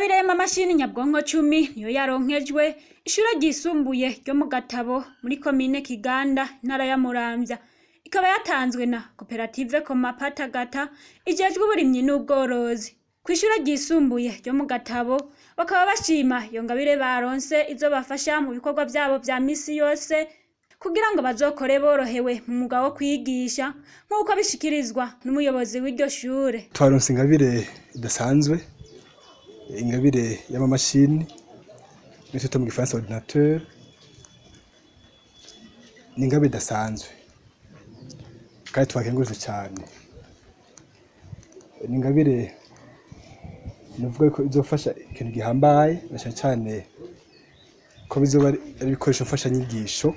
Ingabire y'amamashini nyabwonko 10 niyo yaronkejwe ishure ryisumbuye ryo mu Gatabo muri komine Kiganda, intara ya Muramvya. Ikaba yatanzwe na koperative Komapatagata ijejwe uburimyi n'ubworozi. Kw'ishure ryisumbuye ryo mu Gatabo bakaba bashima iyo ngabire baronse izobafasha mu bikorwa vyabo vya misi yose kugira ngo bazokore borohewe mu mwuga wo kwigisha, nk'uko bishikirizwa n'umuyobozi w'iryo shure. Twaronse ingabire idasanzwe, ingabire y'amamashini twita mu gifaransa ordinateur. Ni ingabire idasanzwe kandi twakengurutse cyane. Ni ingabire nuvuga ko izofasha ikintu gihambaye, na cyane cyane ko bizoba ari ibikoresho mfashanyigisho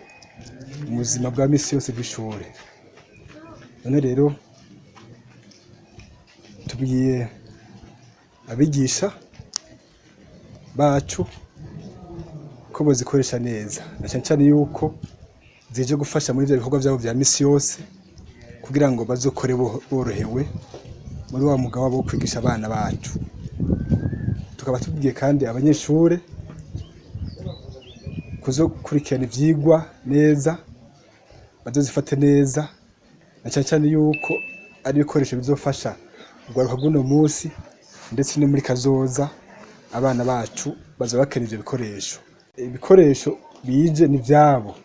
mu buzima bwa misi yose bw'ishure. None rero tubwiye abigisha bacu ko bozikoresha neza, na cyane cyane yuko zije gufasha muri ivyo bikorwa vyabo vya misi yose, kugira ngo bazokore borohewe muri wa mwuga wabo wo kwigisha abana bacu. Tukaba tubwiye kandi abanyeshure kuzokurikirana ivyigwa neza, bazozifate neza, na cyane cyane yuko ari ibikoresho bizofasha urwaruka rw'uno musi ndetse no muri kazoza. Abana bacu bazoba bakeneye ivyo bikoresho. Ibikoresho bije ni vyabo,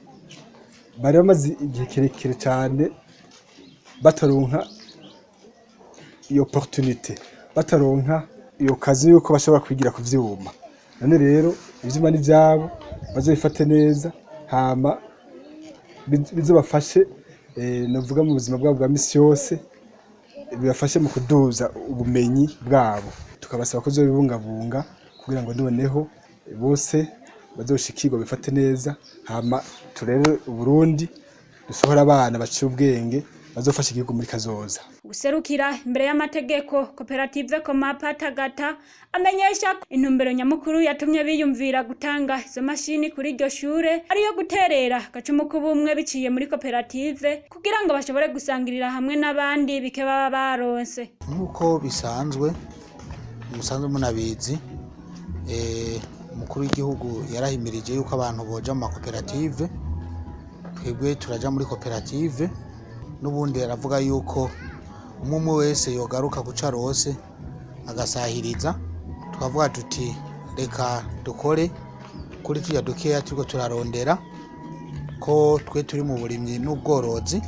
bari bamaze igihe kirekire cyane bataronka iyo opportunité, bataronka iyo kazi yuko bashobora kwigira ku vyuma. None rero ivyuma ni vyabo, bazobifate neza, hama bizobafashe, novuga mu buzima bwabo bwa misi yose, bibafashe mu kuduza ubumenyi bwabo. Tukabasaba kuzobibungabunga kugira ngo noneho bose bazoshikirwe, bifate neza, hama turere Uburundi, dusohore abana baciye ubwenge bazofasha igihugu muri kazoza. Userukira imbere y'amategeko koperative Komapatagata amenyesha ko intumbero nyamukuru yatumye biyumvira gutanga izo mashini kuri iryo shure ariyo guterera agacumu k'ubumwe biciye muri koperative, kugira ngo bashobore gusangirira hamwe n'abandi bike baba baronse. Nk'uko bisanzwe, musanzwe munabizi, umukuru w'igihugu yarahimirije yuko abantu boja mu makoperative. Twebwe turaja muri koperative. N'ubundi aravuga yuko umwe umwe wese yogaruka kuco arose agasahiriza. Tukavuga tuti reka dukore kuri turya dukeya turiko turarondera, ko twe turi mu burimyi n'ubworozi.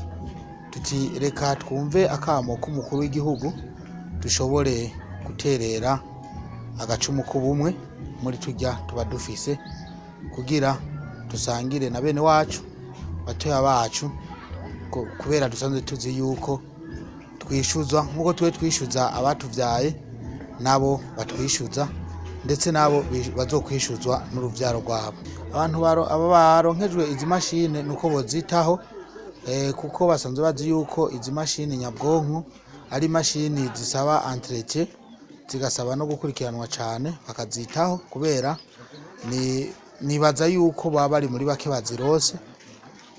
Tuti reka twumve akamo k'umukuru w'igihugu, dushobore guterera agacumu k'ubumwe muri turya tuba dufise, kugira dusangire na bene wacu, batoya bacu, kubera dusanzwe tuzi yuko twishyuzwa nk'uko twe twishyuza abatuvyaye, nabo batwishyuza, ndetse nabo bazokwishyuzwa n'uruvyaro rwabo. Abantu aba baronkejwe izi mashine nuko bozitaho, kuko basanzwe bazi yuko izi mashini nyabwonko ari imashini zisaba entretien, zigasaba no gukurikiranwa cane, bakazitaho, kubera ni nibaza yuko baba bari muri bake bazirose,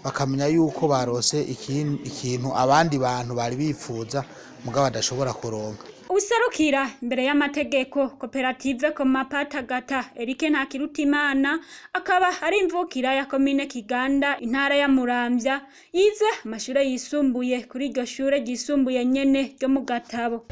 bakamenya yuko barose ikintu abandi bantu bari bipfuza mugabo badashobora kuronka. Userukira imbere y'amategeko koperative Komapatagata, Eric Ntakirutimana, akaba ari imvukira ya komine Kiganda, intara ya Muramvya, yize amashure yisumbuye kuri iryo shure ryisumbuye nyene ryo mu Gatabo.